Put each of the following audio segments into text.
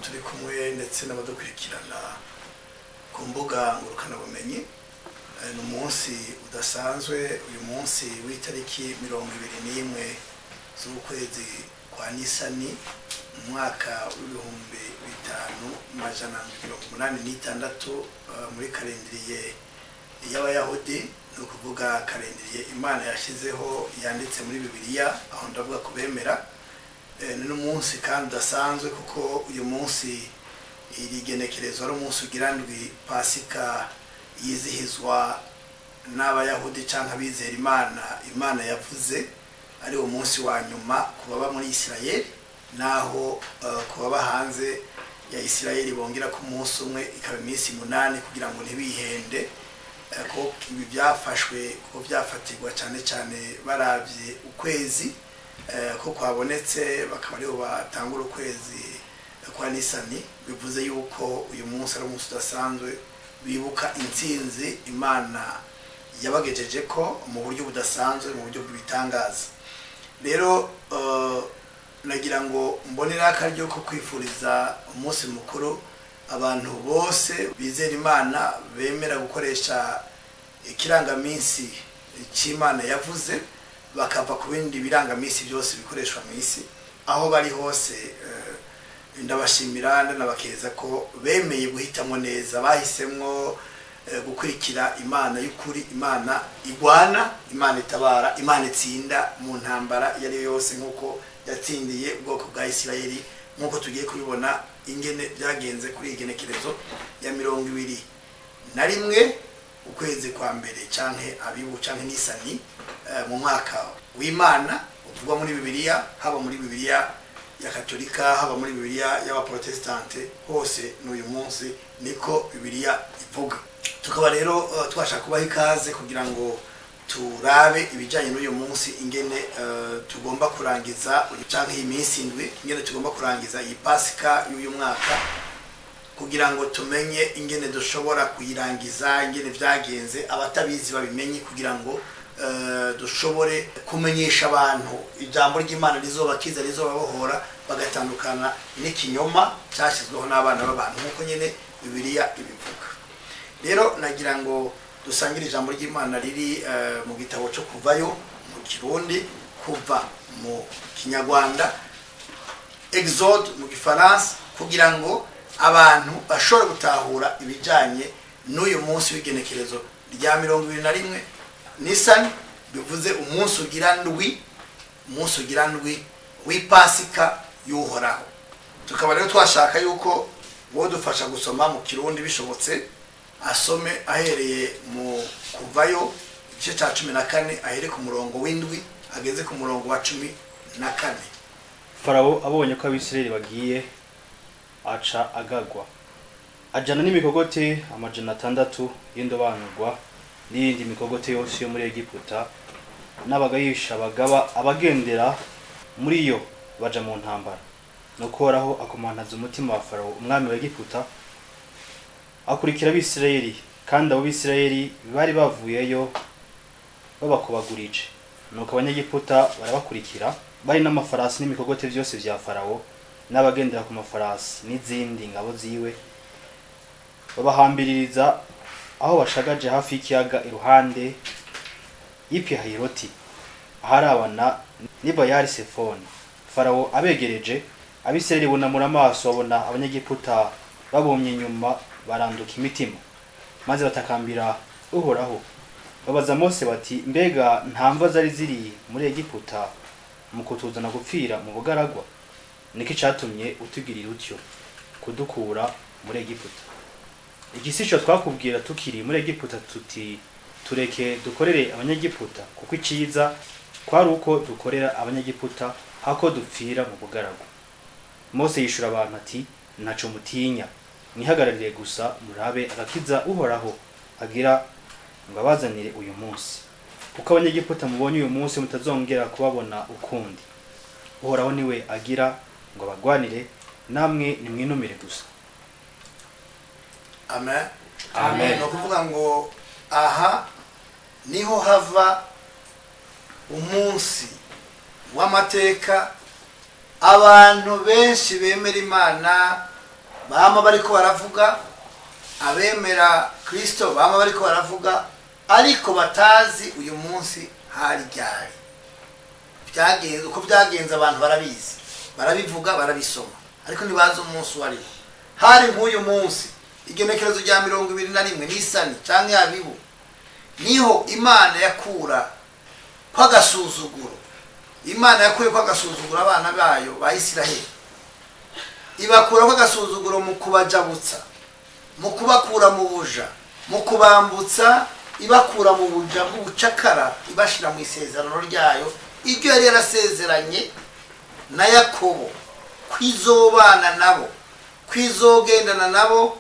Turi kumwe ndetse n'abadukurikirana ku mbuga ngurukanabumenyi. Ni umunsi udasanzwe, uyu munsi w'itariki 21 z'ukwezi kwa Nisani mu mwaka w'5786 muri calendrier y'Abayahudi, ni ukuvuga calendrier Imana yashyizeho yanditse muri Bibiliya, aho ndavuga kubemera. Ni n'umunsi kandi udasanzwe kuko uyu munsi iri genekerezo ari umunsi ugira ndwi Pasika yizihizwa n'Abayahudi cyangwa abizera Imana. Imana yavuze ari uwo munsi wa nyuma ku baba muri Isirayeli, naho ku baba hanze ya Isirayeli bongera ku munsi umwe ikaba iminsi 8, kugira ngo ntibihende ko ibi byafashwe ko byafatirwa cyane cyane barabye ukwezi ko kwabonetse, bakaba ariho batangura ukwezi kwa Nisani. Bivuze yuko uyu munsi ari umunsi udasanzwe bibuka intsinzi Imana yabagejeje ko mu buryo budasanzwe, mu buryo bw'ibitangaza. Rero nagira ngo mbonere akaryo ko kwifuriza umunsi mukuru abantu bose bizera Imana, bemera gukoresha ikirangaminsi cy'Imana yavuze, bakava ku bindi birangaminsi byose bikoreshwa mu isi. Aho bari hose ndabashimira, ndanabakeza ko bemeye guhitamo neza, bahisemwo gukurikira Imana y'ukuri, Imana igwana, Imana itabara, Imana itsinda mu ntambara iyo ari yo yose, nk'uko yatsindiye ubwoko bwa Isirayeli, nk'uko tugiye kubibona ingene byagenze kuri iyi genekerezo ya 21 ukwezi kwa mbere canke Abibu canke Nisani mu mwaka w'Imana uvugwa muri Bibiliya, haba muri Bibiliya ya Katolika, haba muri Bibiliya y'Abaprotestante, hose n'uyu munsi niko Bibiliya ivuga. Tukaba rero twashaka kubaha ikaze kugira ngo turabe ibijyanye n'uyu munsi, ingene tugomba kurangiza canke iyi minsi 7, ingene tugomba kurangiza iyi Pasika y'uyu mwaka, kugira ngo tumenye ingene dushobora kuyirangiza, ingene vyagenze, abatabizi babimenye, kugira ngo dushobore kumenyesha abantu ijambo ry'Imana rizobakiza, rizobabohora, bagatandukana n'ikinyoma cyashyizweho n'abana b'abantu, nk'uko nyine Bibiliya ibivuga. Rero nagira ngo dusangire ijambo ry'Imana riri mu gitabo cyo Kuvayo mu Kirundi, Kuva mu Kinyarwanda, Exode mu Gifaransa, kugira ngo abantu bashobore gutahura ibijyanye n'uyu munsi w'igenekerezo rya 21 Nisani, bivuze umunsi ugira ndwi, umunsi ugira ndwi w'Ipasika y'Uhoraho. Tukaba rero twashaka yuko dufasha gusoma mu Kirundi, bishobotse asome ahereye mu Kuvayo igice cya 14, ahere ku murongo w'7 ageze ku murongo wa 14. Farawo abonye ko Abisirayeli bagiye, aca agagwa, ajana n'imikogote 600 y'indobanurwa n'iyindi mikogote yose yo muri Egiputa n'abagayisha bagaba abagendera muri yo, baja mu ntambara. Nuko Uhoraho akomantaza umutima wa Farawo umwami wa Egiputa, akurikira Abisirayeli, kandi abo Bisirayeli bari bavuyeyo babakobagurije. Nuko Abanyegiputa barabakurikira, bari n'amafarasi n'imikogote byose vya Farawo n'abagendera ku mafarasi n'izindi ngabo ziwe, babahambiririza aho bashagaje hafi y'ikiyaga iruhande y'Ipihahiroti, aharabana n'i Bayali Sefoni. Farawo abegereje, Abisirayeli bunamura amaso, babona Abanyegiputa babumye inyuma, baranduka imitima, maze batakambira Uhoraho. Babaza Mose bati: "Mbega nta mva zari ziri muri Egiputa mu kutuzana gupfira mu bugaragwa? Niki catumye utugirira utyo kudukura muri Egiputa? Iki sico twakubwira tukiri muri Egiputa tuti: 'Tureke dukorere Abanyegiputa'? Kuko iciza kwari uko dukorera Abanyegiputa hako dupfira mu bugaragwa." Mose yishura abantu ati: "Ntaco mutinya, mwihagararire gusa murabe agakiza Uhoraho agira ngo abazanire uyu munsi, kuko Abanyegiputa mubonye uyu munsi mutazongera kubabona ukundi. Uhoraho niwe agira ngo abagwanire, namwe nimwinumire gusa." Amen. Amen. Ni ukuvuga ngo aha niho hava umunsi w'amateka abantu benshi bemera Imana. Bama bariko baravuga, abemera Kristo bama bariko baravuga, ariko batazi uyu munsi hari ryari byagenze. Uko byagenze abantu barabizi, barabivuga, barabisoma, ariko ntibazi umunsi uwo ariwo. Hari nk'uyu munsi, igenekerezo rya 21 Nisani canke Abibu, niho Imana yakura kw'agasuzuguro. Imana yakuye kw'agasuzuguro abana bayo ba Isiraheli, ibakura kw'agasuzuguro mu kubajabutsa, mu kubakura mu buja, mu kubambutsa, ibakura mu buja bw'ubucakara, ibashira mu isezerano ryayo, iryo yari yarasezeranye na Yakobo, kwizobana nabo, kwizogendana nabo,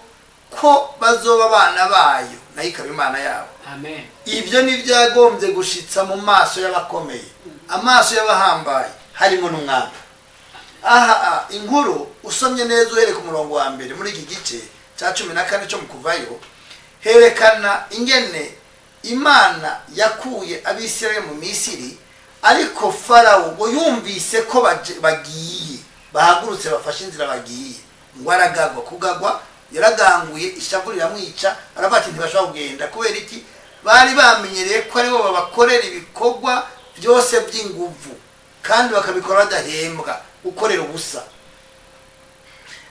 ko bazoba abana bayo, nayo ikaba Imana yabo. Amen. Ibyo ni byagombye gushitsa mu maso y'abakomeye, amaso y'abahambaye, harimo n'umwami. Aha inkuru usomye neza uhereye ku murongo wa mbere muri iki gice cya 14 cyo mu Kuvayo, herekana ingene Imana yakuye Abisirayeli mu Misiri. Ariko Farawo ngo yumvise ko bagiye, bahagurutse, bafashe inzira bagiye, ngo aragagwa. Kugagwa, yaraganguye, ishavu riramwica, aravuga ati ntibashobora kugenda. Kubera iki? Bari bamenyereye ko aribo babakorera ibikorwa byose by'inguvu, kandi bakabikora badahembwa, gukorera ubusa.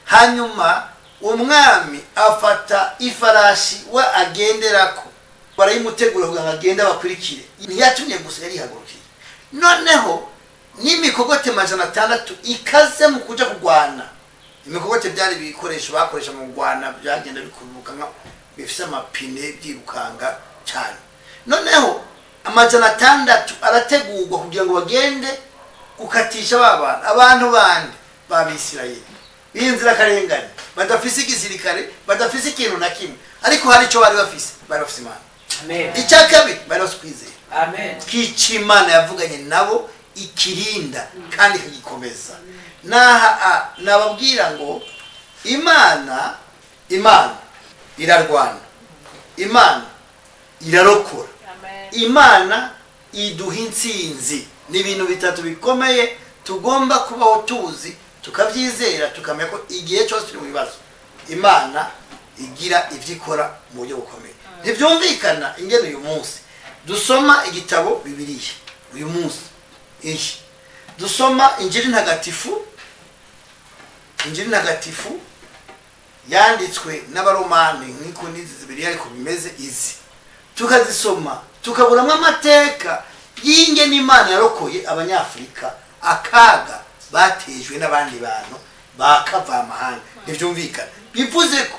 Hanyuma umwami afata ifarashi we agenderako, barayimutegura kugira ngo agende abakurikire. Ntiyatumye gusa, yarihagurukiye. Noneho n'imikogote 600 ikaze mu kuja kurwana. Imikogote byari ibikoresho bakoresha mu kurwana, byagenda bikururuka bifise amapine, byirukanga cyane. Noneho 600 arategurwa kugira ngo bagende gukatisha ba bantu, abantu bandi b'Abisirayeli b'inzirakarengane, badafise igisirikare, badafise ikintu na kimwe, ariko hari icyo bari bafise: bari bafise Imana. Amen. Icya kabiri, bari bafise kwizera Amen. k'icyo Imana yavuganye nabo ikirinda kandi ikagikomeza. Naha nababwira ngo Imana irarwana, Imana irarokora, Imana iduha intsinzi. Ni ibintu bitatu bikomeye tugomba kubaho tuzi, tukabyizera, tukamenya ko igihe cyose turi mu bibazo Imana igira ibyo ikora mu buryo bukomeye. Ntibyumvikana ingene uyu munsi dusoma igitabo Bibiliya, uyu munsi iyi dusoma Injiri Ntagatifu, Injiri Ntagatifu yanditswe n'Abaromani nk'uko n'izi Bibiliya ariko bimeze, izi tukazisoma tukaburamo amateka y'ingene Imana yarokoye Abanyafurika akaga batejwe n'abandi bantu bakava amahanga. Ntibyumvikana. Bivuze ko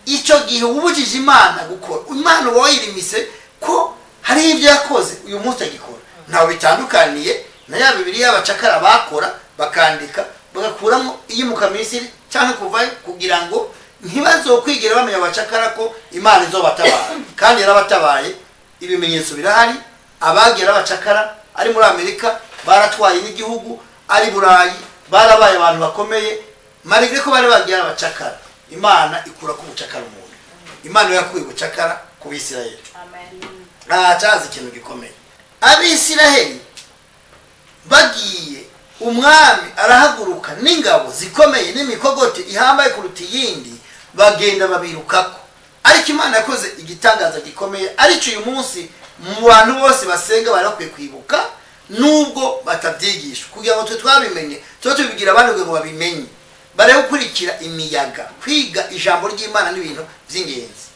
icyo gihe ubujije Imana gukora, Imana uba wayirimise ko hariho ibyo yakoze uyu munsi agikora. Ntawe bitandukaniye na ya Bibiliya y'abacakara bakora, bakandika, bagakuramo iyimuka Misiri cyangwa kuvayo, kugira ngo ntibazokwigera bamenya abacakara ko Imana izobatabara. Kandi yarabatabaye, ibimenyetso birahari. Abagiye abacakara ari muri Amerika baratwaye n'igihugu, ari Burayi barabaye abantu bakomeye, malgré ko bari bagiye abacakara. Imana ikura ku bucakara umuntu. Imana yakuye ubucakara ku Bisirayeli. Aha cyaza ikintu gikomeye: Abisiraheli bagiye, umwami arahaguruka n'ingabo zikomeye n'imikogote ihambaye kuruta iyindi, bagenda babirukako. Ariko Imana yakoze igitangaza gikomeye, ariko uyu munsi mu bantu bose basenga bari bakwiye kwibuka, nubwo batabyigishwa, kugira ngo twe twabimenye tuba tubibwira abandi kugira ngo babimenye, barebe gukurikira imiyaga. Kwiga ijambo ry'Imana n'ibintu by'ingenzi.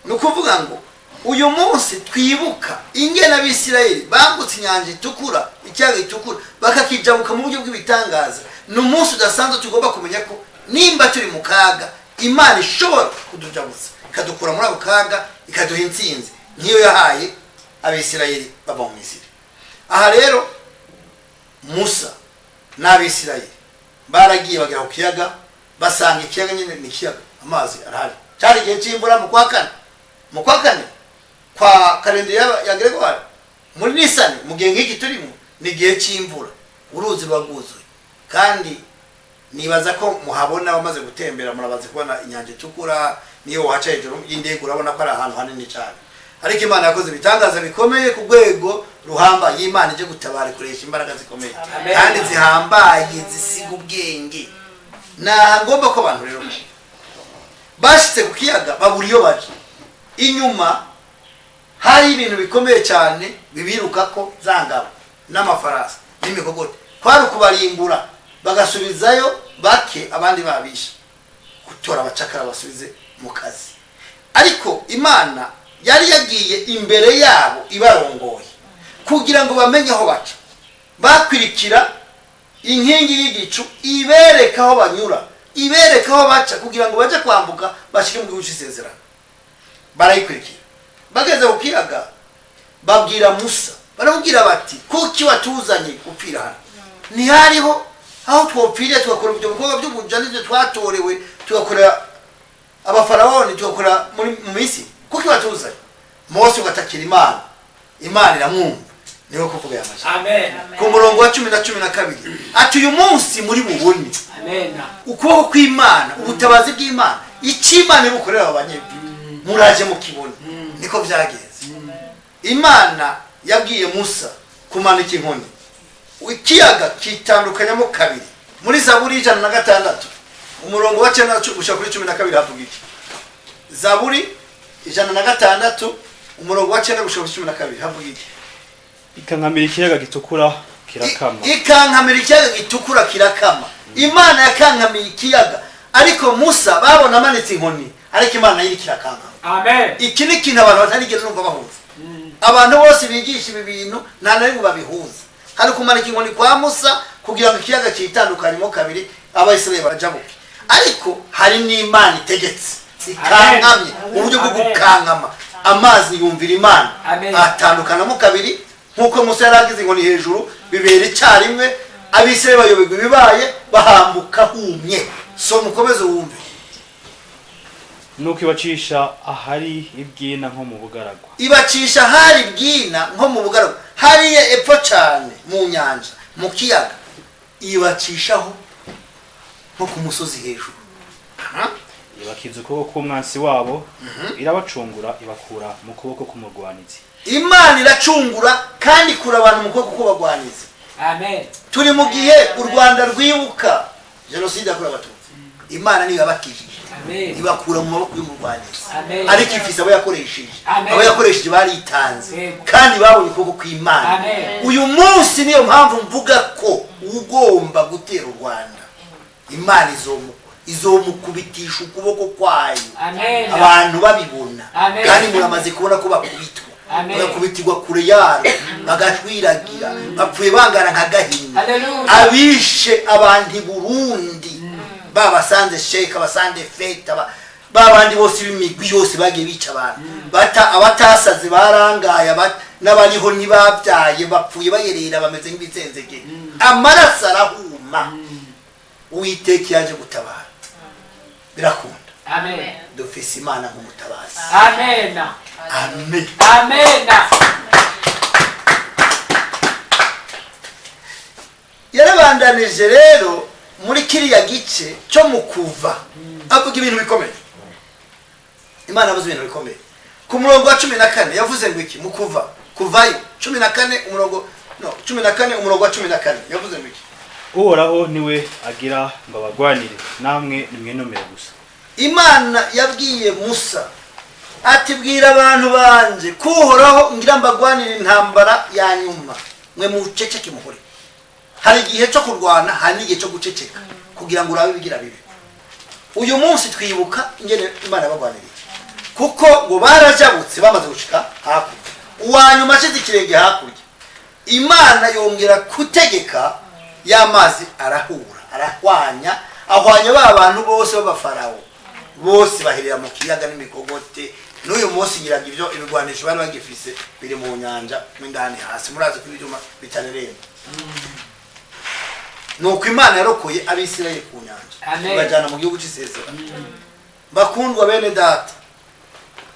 Ni ukuvuga ngo uyu munsi twibuka ingene Abisirayeli bambutse inyanja itukura, ikiyaga gitukura, bakakijabuka mu buryo bw'ibitangaza. Ni umunsi udasanzwe tugomba kumenya ko nimba turi mu kaga, Imana ishobora kudujabutsa, ikadukura muri ako kaga, ikaduha intsinzi nk'iyo yahaye Abisirayeli bava mu Misiri. Aha rero Musa n'Abisirayeli baragiye, bagera ku kiyaga, basanga ikiyaga nyine ni ikiyaga, amazi arahari. Cyari igihe cy'imvura mu kwa kane, mu kwa kane kwa kalendari ya Gregoire, muri Nisani, mu gihe nk'iki turimo, ni igihe cy'imvura, uruzi ruba rwuzuye. Kandi nibaza ko muhabona, bamaze gutembera murabaze kubona inyanja itukura. Niyo waca hejuru y'indege urabona ko ari ahantu hanini cyane. Ariko Imana yakoze ibitangaza bikomeye ku rwego ruhambaye. Imana ije gutabara ikoresha imbaraga zikomeye Amen. kandi zihambaye, zisiga ubwenge. Naha ngomba ko abantu rero Bashitse ku kiyaga babura iyo baja. Inyuma hari ibintu bikomeye cyane bibirukako, za ngabo n'amafarasi n'imikogote, kwari ukubarimbura bagasubizayo bake, abandi babisha, gutora abacakara basubize mu kazi. Ariko Imana yari yagiye imbere yabo ibarongoye kugira ngo bamenye aho baca. Bakwirikira inkingi y'igicu ibereka aho banyura, ibereka aho baca, kugira ngo baje kwambuka bashike mu gihugu cy'isezerano. Barayikurikira, bageze ku kiyaga babwira Musa, baramubwira bati: "Kuki watuzanye gupfira hano? Ntihariho aho twopfiriye tugakora ibyo bikorwa by'ubuja n'ibyo twatorewe, tugakorera abafarawoni, tugakora muri mu Misiri? Kuki watuzanye?" Mose ugatakira Imana, Imana iramwumva. Niho kuvuga aya majambo Amen. ku murongo wa 10 na 12, ati: "Uyu munsi muri bubone Amen. ukuboko kw'Imana, ubutabazi bw'Imana, icyo Imana ibukorera aba Banyegiputa muraje mukibona." Niko byagenze. Imana yabwiye Musa kumanika inkoni, ikiyaga kitandukanyamo kabiri. Muri Zaburi 106, umurongo wa 9 gushika kuri 12, havuga iki? Zaburi 106, umurongo wa 9 gushika kuri 12, havuga iki? Ikankamira ikiyaga gitukura kirakama. Ikankamira ikiyaga gitukura kirakama. Imana yakankamiye ikiyaga, ariko Musa babona amanitse inkoni, ariko Imana yiri kirakankama. Amen. Iki ni ikintu abantu batarigeze numva bahuza. Abantu bose bigisha ibi bintu nta na rimwe babihuza. Hari kumanika inkoni kwa Musa kugira ngo ikiyaga cyitandukanyemo kabiri, Abayisirayeli bajabuke, ariko hari n'Imana itegetse ikankamye, uburyo bwo Amen. gukankama amazi yumvira Imana, Amen. atandukanamo kabiri nk'uko Musa yari agize inkoni hejuru, bibera icyarimwe. Abisirayeli bayoberwa ibibaye, bahambuka humye. So mukomeze wumve. Nuko ibacisha ahari ibwina nko mu bugaragwa. Ibacisha hari bwina nko mu bugaragwa, hariya epfo cyane mu nyanja, mu kiyaga, ibacishaho nko ku musozi hejuru. Aha. Ibakiza ukuboko k'umwansi wabo, irabacungura, ibakura mu kuboko k'umurwanizi. Imana iracungura kandi ikura abantu mu kuboko k'abagwanizi. Amen. Turi mu gihe u Rwanda rwibuka jenoside yakorewe Abatutsi. Imana niyo yabakijije, Amen. ibakura mu maboko y'umurwanizi. Amen. Ariko ifise abo yakoresheje. Amen. Abo yakoresheje baritanze Yego. kandi babonye ukuboko kw'Imana. Amen. Uyu munsi niyo mpamvu mvuga ko ugomba gutera u Rwanda, Imana izomukubitisha ukuboko kwayo Amen. abantu babibona. Amen. Kandi muramaze kubona ko bakubitwa, Amen. bagakubitirwa kure yarwo, bagashwiragira, bapfuye bangana nka Gahini. Hallelujah. Abishe abantu i Burundi, babasanze sheka, basande feta, babandi bose b'imigwi yose bagiye bica abantu, bata abatasaze barangaye, n'abariho ntibabyaye, bapfuye bayerera, bameze nk'ibisenzege, amaraso arahuma. Uwiteka yaje gutabara, birakunda. Amen. Dufise Imana nk'umutabazi. Amen. Amen. Amen. Yarabandanije rero muri kiriya gice cyo mu Kuva, avuga ibintu bikomeye. Imana yavuze ibintu bikomeye ku murongo wa 14. Yavuze ngo iki mu Kuva? Kuvayo 14, umurongo, no, 14, umurongo wa 14, yavuze ngo iki? Uhoraho niwe agira ngo abagwanire, namwe nimwinomere gusa. Imana yabwiye Musa ati: "Bwira abantu banje ko Uhoraho ngira mbagwanire intambara ya nyuma, mwe muceceke muhore." Hari igihe cyo kurwana, hari n'igihe cyo guceceka kugira ngo urabe ibigira bibi. Uyu munsi twibuka ingene Imana yabagwaniriye, kuko ngo barajabutse, bamaze gushika hakurya, uwa nyuma ashize ikirenge hakurya, Imana yongera gutegeka, y'amazi arahura, arahwanya, ahwanya ba bantu bose b'abafarawo, bose baherera mu kiyaga n'imikogote. N'uyu munsi ngiraga ibyo ibigwanisho bari bagifise biri mu nyanja mw'indani hasi, murazi ko ibyuma bitareremba. Nuko Imana yarokoye Abisirayeli ku nyanja, Amen. ibajyana mu gihugu cy'isezerano. Bakundwa bene data,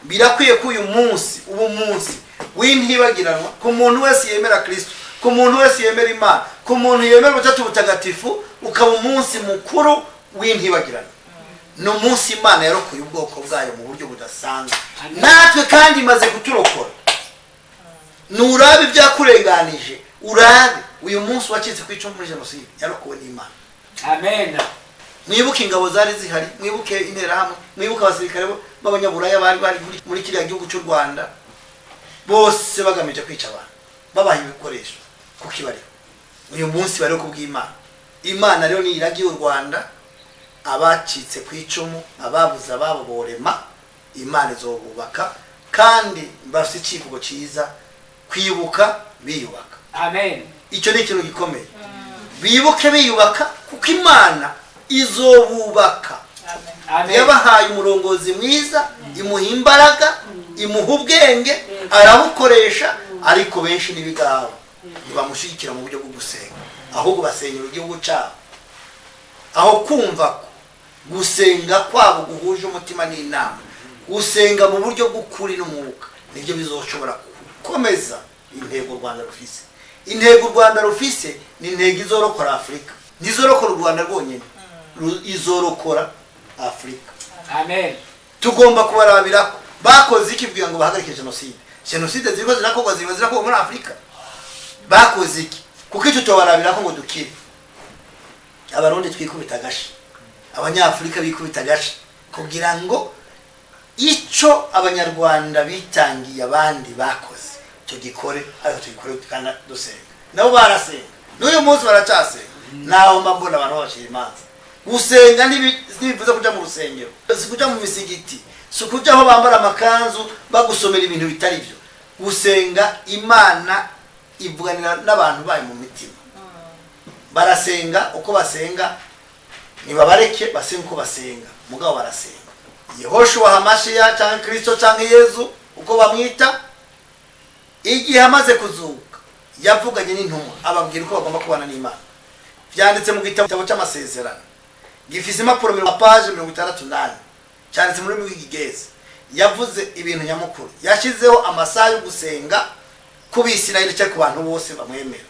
birakwiye ko uyu munsi uba umunsi w'intibagiranwa ku muntu wese yemera Kristo, ku muntu wese yemera Imana, ku muntu yemera Ubutatu Butagatifu, ukaba umunsi mukuru w'intibagiranwa. Ni umunsi Imana yarokoye ubwoko bwayo mu buryo budasanzwe. Amen. Natwe kandi imaze kuturokora. Nurabe ibyakurenganije, urabe uyu munsi wacitse ku icumu muri jenoside yarokowe n'Imana. Amen. Mwibuke ingabo zari zihari, mwibuke interahamwe, mwibuke abasirikare b'abanyaburaya bari bari muri kiriya gihugu cy'u Rwanda, bose bagamije kwica abantu, babaha ibikoresho kuko ibariho. Uyu munsi bariho kubw'Imana. Imana rero niyiragiye u Rwanda, abacitse ku icumu, ababuze ababo borema, Imana izobubaka, kandi bafite icivugo cyiza, kwibuka biyubaka. Amen. Icyo ni ikintu gikomeye. Bibuke biyubaka, kuko Imana izobubaka. Amen. Yabahaye umurongozi mwiza, imuha imbaraga, imuha ubwenge, arabukoresha, ariko benshi n'ibigabo ntibamushyigikira mu buryo bwo gusenga, ahubwo basenyera igihugu cyabo. Aho kumva ko gusenga kwabo guhuje umutima n'inama, gusenga mu buryo bw'ukuri n'umwuka, nibyo bizoshobora gukomeza intego u Rwanda rufise. Intego u Rwanda rufise ni intego izorokora Afurika, ntizorokora u Rwanda rwonyine, izorokora Afurika. Amen. Tugomba kubarabira ko bakoze iki kugira ngo bahagarike jenoside. Jenoside ziriko zirakorwa, ziriko zirakorwa muri Afurika. Bakoze iki? Kuko icyo tubarabira ko ngo dukire. Abarundi twikubita agashi, Abanyafurika bikubita agashi, kugira ngo ico Abanyarwanda bitangiye abandi bakoze tugikore, ariko tugikore kandi dusenga. Nabo barasenga, n'uyu munsi baracyasenga. Naho mba mbona abantu babacira imanza. Gusenga ntibivuze kuja mu rusengero, si kuja mu misigiti, si kuja aho bambara amakanzu bagusomera ibintu bitari byo. Gusenga, Imana ivuganira n'abantu bayo mu mitima. Barasenga uko basenga, nibabareke basenga uko basenga, mugabo barasenga. Yehoshua Hamashiya cyangwa Kristo cyangwa Yezu uko bamwita, igihe amaze kuzuka yavuganye n'intumwa, ababwira uko bagomba kubana n'Imana. Byanditse mu gitabo cy'amasezerano, gifise impapuro paje 64, cyanditse mu rurimi rw'Ikigezi. Yavuze ibintu nyamukuru, yashyizeho amasaha yo gusenga ku Bisirayeli cyangwa ku bantu bose bamwemera.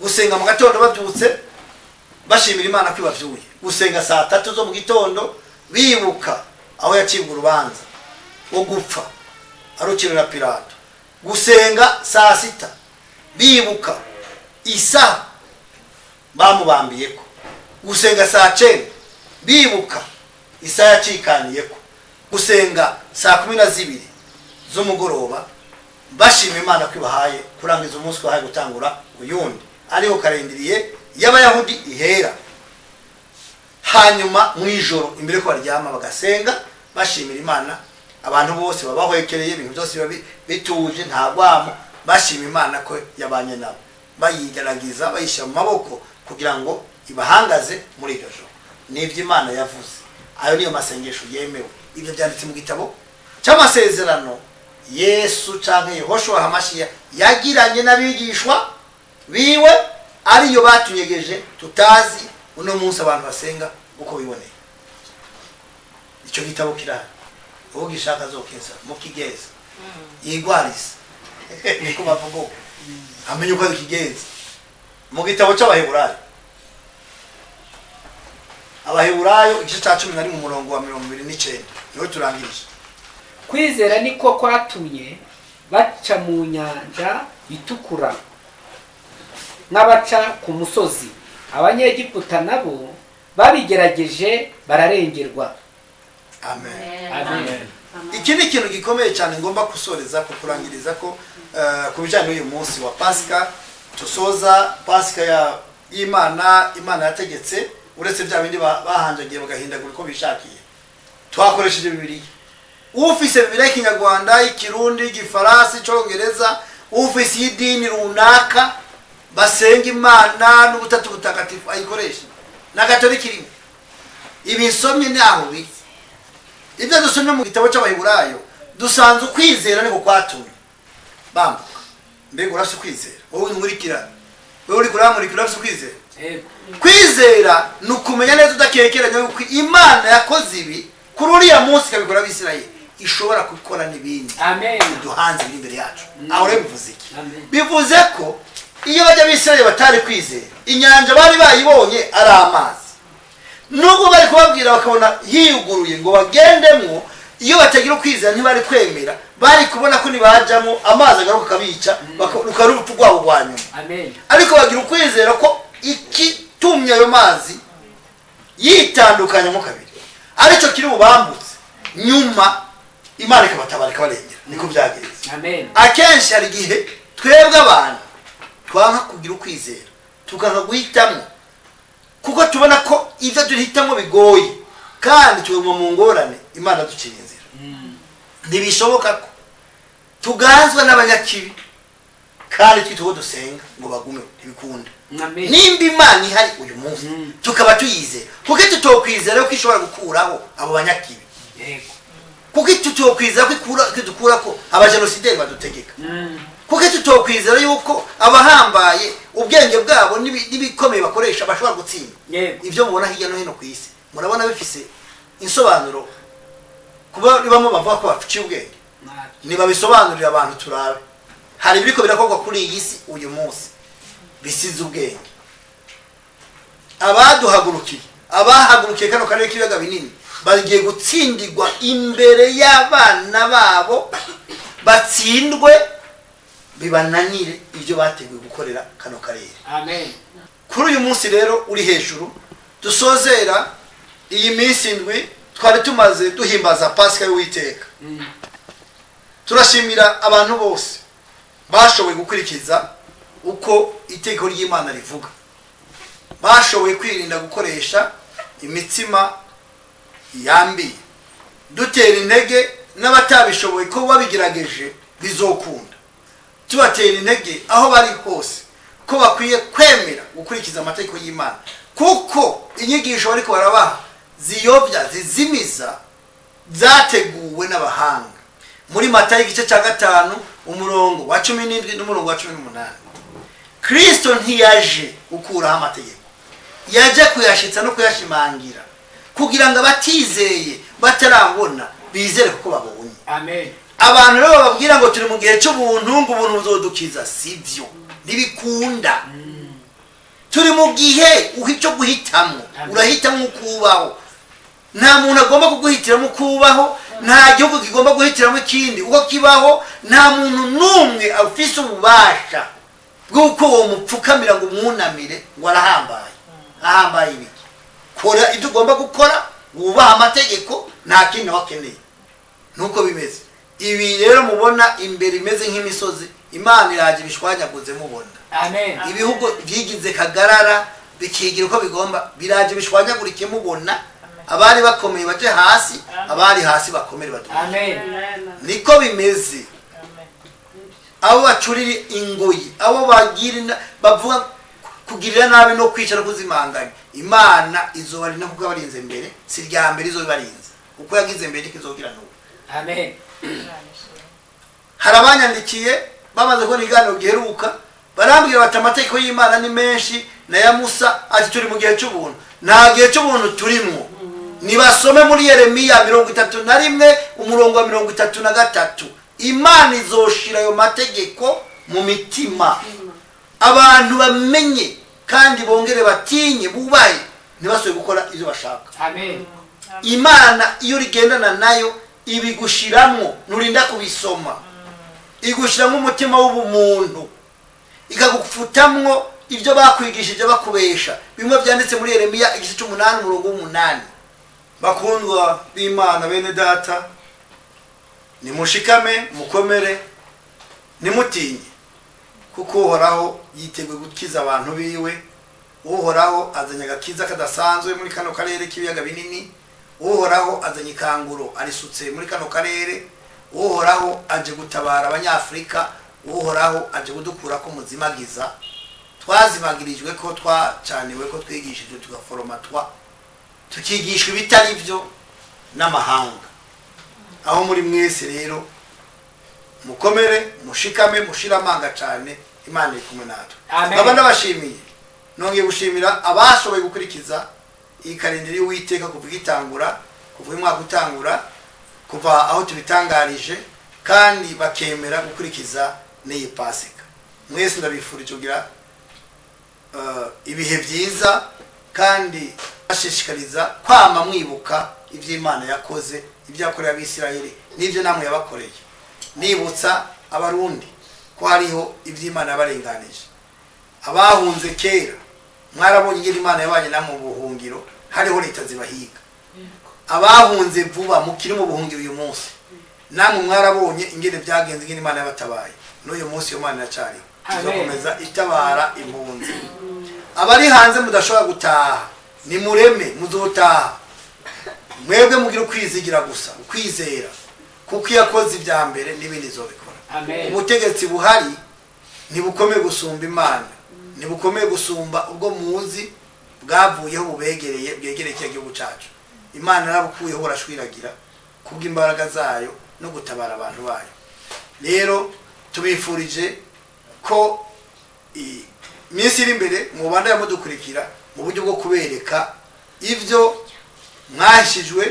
Gusenga mu gatondo babyutse bashimira Imana ko ibavyuye, gusenga saa 3 zo mu gitondo bibuka aho yacibwa urubanza wo gupfa arukira na Pilato, gusenga saa 6 bibuka isaha bamubambiyeko, gusenga saa 9 bibuka isaha yacikaniyeko, gusenga saa 12 z'umugoroba bashima Imana ko ibahaye kurangiza umunsi, bahaye gutangura uyundi, ariho karindiriye y'Abayahudi ihera. Hanyuma mu ijoro imbere ko baryama bagasenga bashimira Imana, abantu bose babahwekereye, ibintu byose biba bituje, nta rwamo, bashima Imana ko yabanye nabo, bayigaragiza bayishyira mu maboko kugira ngo ibahangaze muri iryo joro. Nibyo Imana yavuze, ayo niyo masengesho yemewe. Ibyo byanditse mu gitabo cy'amasezerano Yesu canke Yehoshua Hamashiya yagiranye n'abigishwa biwe, ariyo batunyegeje tutazi uno munsi abantu basenga uko biboneye. Icyo gitabo kirahari, uwo gishaka azokinsa mukigeza yigwariza, niko bavuga, amenye uko kigenza. Mu gitabo cy'Abaheburayo, Abaheburayo igice cya 11 mu murongo wa 29 niho turangirije. Kwizera niko kwatumye baca mu nyanja itukura nk'abaca ku musozi, Abanyegiputa nabo babigerageje bararengerwa. Amen. Amen. Iki ni ikintu gikomeye cyane ngomba gusoreza ko kurangiriza ko ku bijyanye n'uyu munsi wa Pasika. Tusoza Pasika ya y'Imana, Imana yategetse, uretse bya bindi bahanjagiye bagahindagura uko bishakiye. Twakoresheje Bibiliya. Ufise Bibiliya y'Ikinyarwanda, Ikirundi, Igifaransa, Icongereza, ufise y'idini runaka basenga Imana n'ubutatu butagatifu ayikoresha, na Katolika irimo. Ibi nsomye naho biri. Ibyo dusomye mu gitabo cy'Abaheburayo, dusanze ukwizera niko kwatumye bambuka. Mbega urafise ukwizera? Wowe unkurikira, wowe uri kuramurikira, urafise ukwizera? Yego. Kwizera ni ukumenya neza udakekeranya yuko Imana yakoze ibi kuri uriya munsi ikabikora Abisirayeli, ishobora gukora n'ibindi Amen. duhanze biri imbere yacu. Aho rero bivuze iki? Amen. Bivuze ko iyo bajya Abisirayeli batari kwizera, inyanja bari bayibonye ari amazi, nubwo bari kubabwira bakabona yiyuguruye ngo bagendemwo, iyo batagira ukwizera ntibari kwemera, bari kubona ko nibajamo amazi agaruka akabica, rukaba urupfu rwabo rwa nyuma. Amen. Ariko bagira ukwizera ko ikitumye ayo mazi Yitandukanyamo kabiri, aricyo kiri bubambutse, nyuma Imana ikabatabara, ikabarengera. Niko byagenze. Amen. Akenshi hari igihe twebwe abantu twanka kugira ukwizera, tukanka guhitamo kuko tubona ko ibyo duhitamo bigoye, kandi tuguma mu ngorane. Imana duciye inzira. Ntibishoboka ko tuganzwa n'abanyakibi kandi twita uwo dusenga ngo bagume, ntibikunda. Amen. Nimba Imana ihari uyu munsi, tukaba tuyizera, kuko tutokwizera ko ishobora gukuraho abo banyakibi? Kuko tutokwizera ko idukura ko abajenosideri badutegeka? Kuko tutokwizera yuko abahambaye ubwenge bwabo n'ibikomeye bakoresha bashobora gutsinda? Ibyo mubona hirya no hino ku isi, murabona bifise insobanuro? Kuba bamwe bavuga ko baciye ubwenge, nibabisobanurira abantu turabe. Hari ibiriko birakorwa kuri iyi si uyu munsi bisize ubwenge. Abaduhagurukiye, abahagurukiye kano karere k'ibiyaga binini, bagiye gutsindirwa imbere y'abana babo, batsindwe bibananire ibyo bateguye gukorera kano karere. Amen. Kuri uyu munsi rero uri hejuru, dusozera iyi minsi 7 twari tumaze duhimbaza Pasika y'Uwiteka, turashimira abantu bose bashoboye gukurikiza uko itegeko ry'Imana rivuga, bashoboye kwirinda gukoresha imitsima yambiye. Dutera intege n'abatabishoboye ko babigerageje bizokunda. Tubatera intege aho bari hose ko bakwiye kwemera gukurikiza amategeko y'Imana, kuko inyigisho bariko barabaha ziyobya, zizimiza, zateguwe n'abahanga. Muri Matayo igice cya 5, umurongo wa 17 n'umurongo wa 18, Kristo ntiyaje gukuraho amategeko, yaje kuyashitsa no kuyashimangira, kugira ngo abatizeye batarabona bizere kuko babonye. Amen. Abantu rero bababwira ngo turi mu gihe cy'ubuntu, ngo ubuntu buzodukiza, sibyo, ntibikunda. Turi mu gihe cyo guhitamo. Urahitamo ukubaho. Nta muntu agomba kuguhitiramo ukubaho, nta gihugu kigomba guhitiramo ikindi uko kibaho, nta muntu n'umwe afise ububasha bw'uko uwo mupfukamira ngo umwunamire ngo arahambaye. Ahambaye ibiki? Kora ibyo ugomba gukora, wubaha amategeko, nta kindi nawe akeneye. Nuko bimeze. Ibi rero mubona imbere imeze nk'imisozi, Imana iraje ibishwanyaguze mubona. Amen. Ibihugu byigize kagarara bikigira uko bigomba, biraje bishwanyagurike mubona. Abari bakomeye baje hasi, abari hasi bakomere baduke. Amen. Niko bimeze. Abo bacurira ingoyi, abo bagira bavuga kugirira nabi no kwica no kuzimanganya, Imana izobarinda kuko yabarinze mbere. Si rya mbere izobarinze, uko yagize mbere niko izogira n'ubu. Amen. Hari abanyandikiye bamaze kubona ikiganiro giheruka, barambwira bati amategeko y'Imana ni menshi na ya Musa, ati turi mu gihe cy'ubuntu. Nta gihe cy'ubuntu turimwo. Nibasome muri Yeremiya 31 umurongo wa 33, Imana izoshira ayo mategeko mu mitima, abantu bamenye kandi bongere batinye, bubahe, ntibasubire gukora ibyo bashaka. Amen. Imana iyo urigendana nayo ibigushiramwo, nurinda kubisoma, igushiramwo umutima w'ubumuntu, ikagufutamwo ibyo bakwigishije bakubesha, bimwe byanditse muri Yeremiya igice cy'umunani umurongo w'umunani. Bakundwa b'Imana, bene data, nimushikame mukomere, nimutinye, kuko Uhoraho yiteguye gukiza abantu biwe. Uhoraho azanye agakiza kadasanzwe muri kano karere k'ibiyaga binini. Uhoraho azanye ikanguro arisutse muri kano karere. Uhoraho aje gutabara Abanyafurika. Uhoraho aje kudukura ko muzimagiza twazimagirijwe, ko twacaniwe, ko twigishijwe tugaforomatwa, tukigishwa ibitari byo n'amahanga. Aho muri mwese rero mukomere, mushikame, mushire amanga cyane, Imana iri kumwe natwe. Amen. Nkaba ndabashimiye, nongeye gushimira abashoboye gukurikiza iyi kalenderi y'Uwiteka kuva igitangura, kuva uyu mwaka utangura, kuva aho tubitangarije, kandi bakemera gukurikiza n'iyi Pasika. Mwese ndabifurije kugira ibihe byiza, kandi bashishikariza kwama mwibuka iby'Imana yakoze, ibyo yakoreye Abisirayeli n'ibyo namwe yabakoreye. Nibutsa Abarundi ko hariho iby'Imana yabarenganije. Abahunze kera mwarabonye ingene Imana yabanye namwe mu buhungiro. Hariho leta zibahiga. Abahunze vuba, mukiri mu buhungiro uyu munsi, namwe mwarabonye ingene byagenze, ingene Imana yabatabaye. N'uyu munsi iyo Mana iracariho. Amen. Izokomeza itabara impunzi. Abari hanze mudashobora gutaha, nimureme, muzotaha. Mwebwe mugira ukwizigira gusa, ukwizera, kuko iyo akoze ibya mbere n'ibindi izobikora. Amen. Ubutegetsi buhari ntibukomeye gusumba Imana, ntibukomeye gusumba ubwo muzi bwavuyeho bubegereye, bwegereye kiriya gihugu cyacu. Imana yarabukuyeho, burashwiragira kubw'imbaraga zayo no gutabara abantu bayo. Rero tubifurije ko iminsi iri imbere mubandanya mudukurikira mu buryo bwo kubereka ibyo mwahishijwe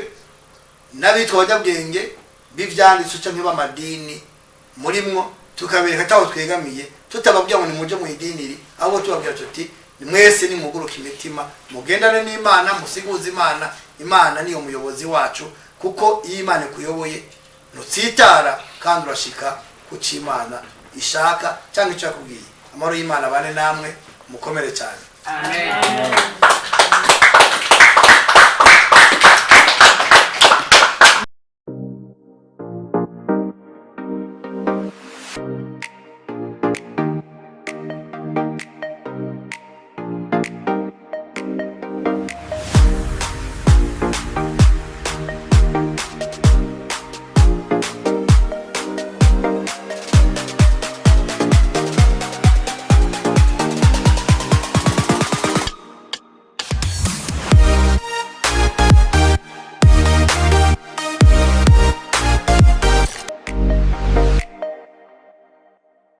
n'abitwa abanyabwenge b'ivyanditswe canke b'amadini murimwo, tukabereka ataho twegamiye, tutababwira ngo nimuje mu idini iri, ahubwo tubabwira tuti: mwese nimuguruke imitima, mugendane n'Imana, musiguze Imana. Imana niyo muyobozi wacu, kuko iyo Imana ikuyoboye ntutsitara kandi urashika ku cyo Imana ishaka cyangwa icyo yakubwiye. Amahoro y'Imana bane namwe, mukomere cyane. Amen.